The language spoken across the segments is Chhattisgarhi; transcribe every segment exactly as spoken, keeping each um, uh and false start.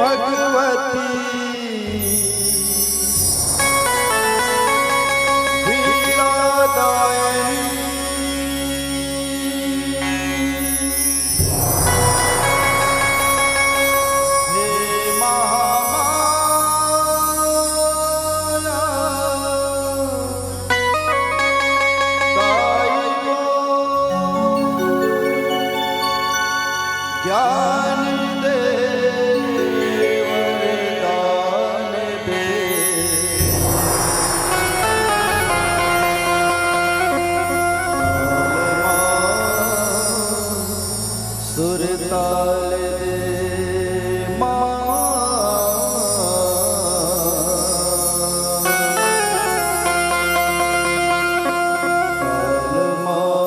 भगवती विद्यादायिनी। हे महामाया दाई गो, ज्ञान दे, वरदान दे। सुरताल दे माँ। ताल माँ,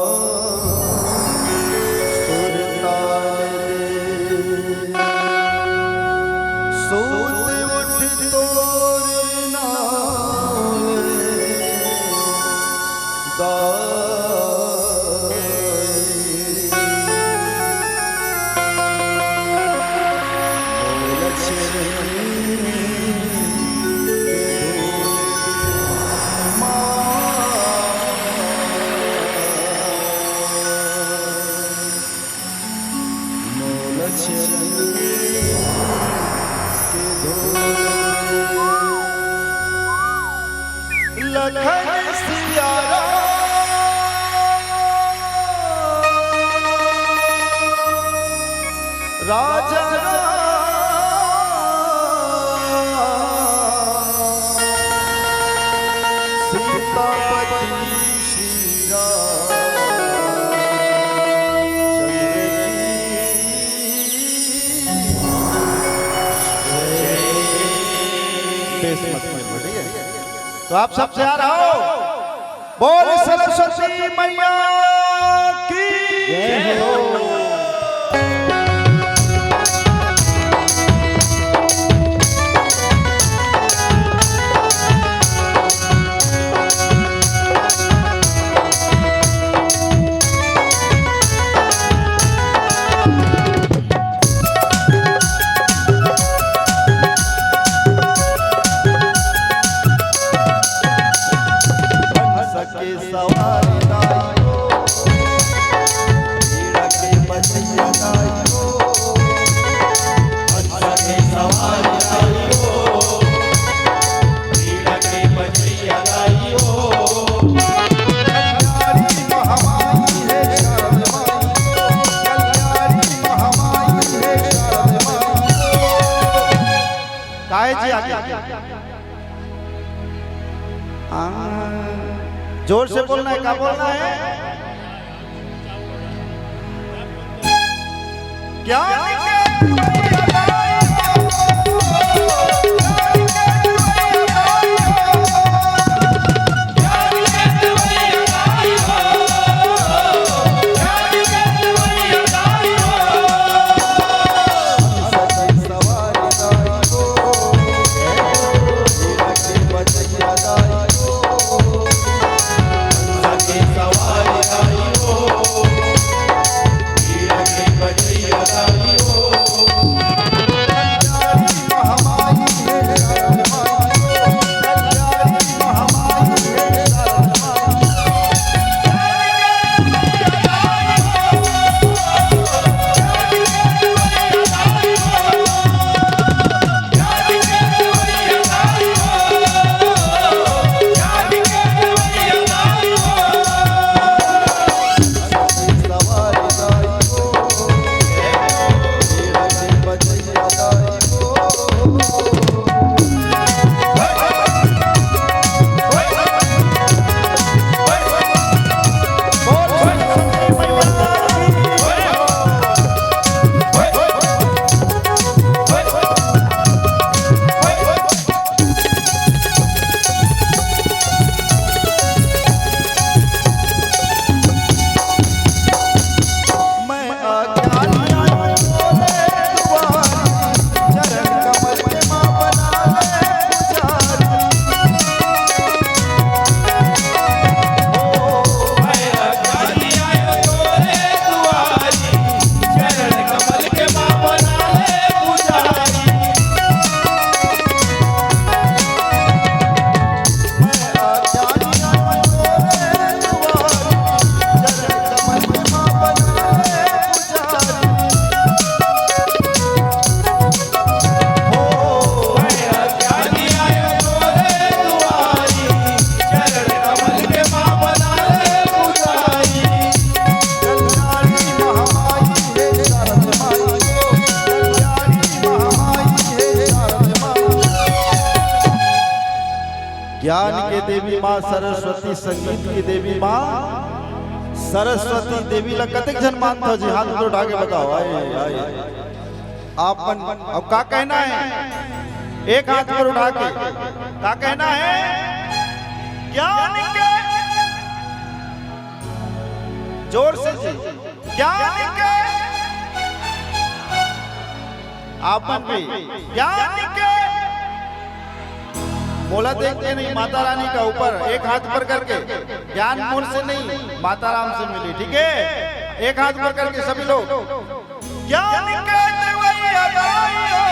सुरताल दे। सूत उठ तोर नाल दाई। लखन सिया राम, राजा राम, सीतापति श्री राम। बेस मत करो, ठीक है? तो आप सब तैयार हो? बोल सरस्वती मैया की जय हो। हंस के सवार दाई हो, बीड़ा के बजैया दाई हो। हंस के सवार दाई हो, बीड़ा के बजैया दाई हो। कल्याणी महामाई हे शारद माई, कल्याणी महामाई हे शारद माई। काहे जी आगे? हाँ, जोर से बोलना है, क्या बोलना है? ज्ञान के ज्ञान के देवी माँ सरस्वती, संगीत की देवी माँ सरस्वती। देवी ला कतेक झन मानथव जी? हाथ ऊपर उठा के बताओ। आए, आए। आप मन, अब का कहना है? एक हाथ ऊपर उठा के का कहना है? ज्ञान के, जोर से जी, ज्ञान के, आप मन भी, ज्ञान के, मोला देख के नहीं, माता रानी का ऊपर एक हाथ ऊपर करके, ज्ञान मोर से नहीं, माता राम से मिली, ठीक है? एक हाथ ऊपर करके सभी लोग, ज्ञान के देवैया दाई हो,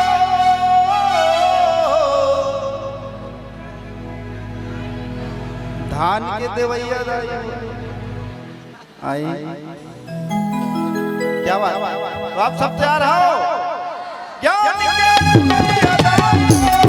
धान के देवैया दाई हो। आई, क्या बात? तो आप सब तैयार हो? ज्ञान के देवैया दाई हो।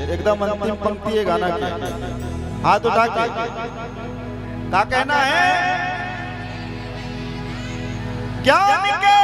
एकदम अंतिम पंक्ति है गाना की। हाथ उठा के का कहना है? ज्ञान के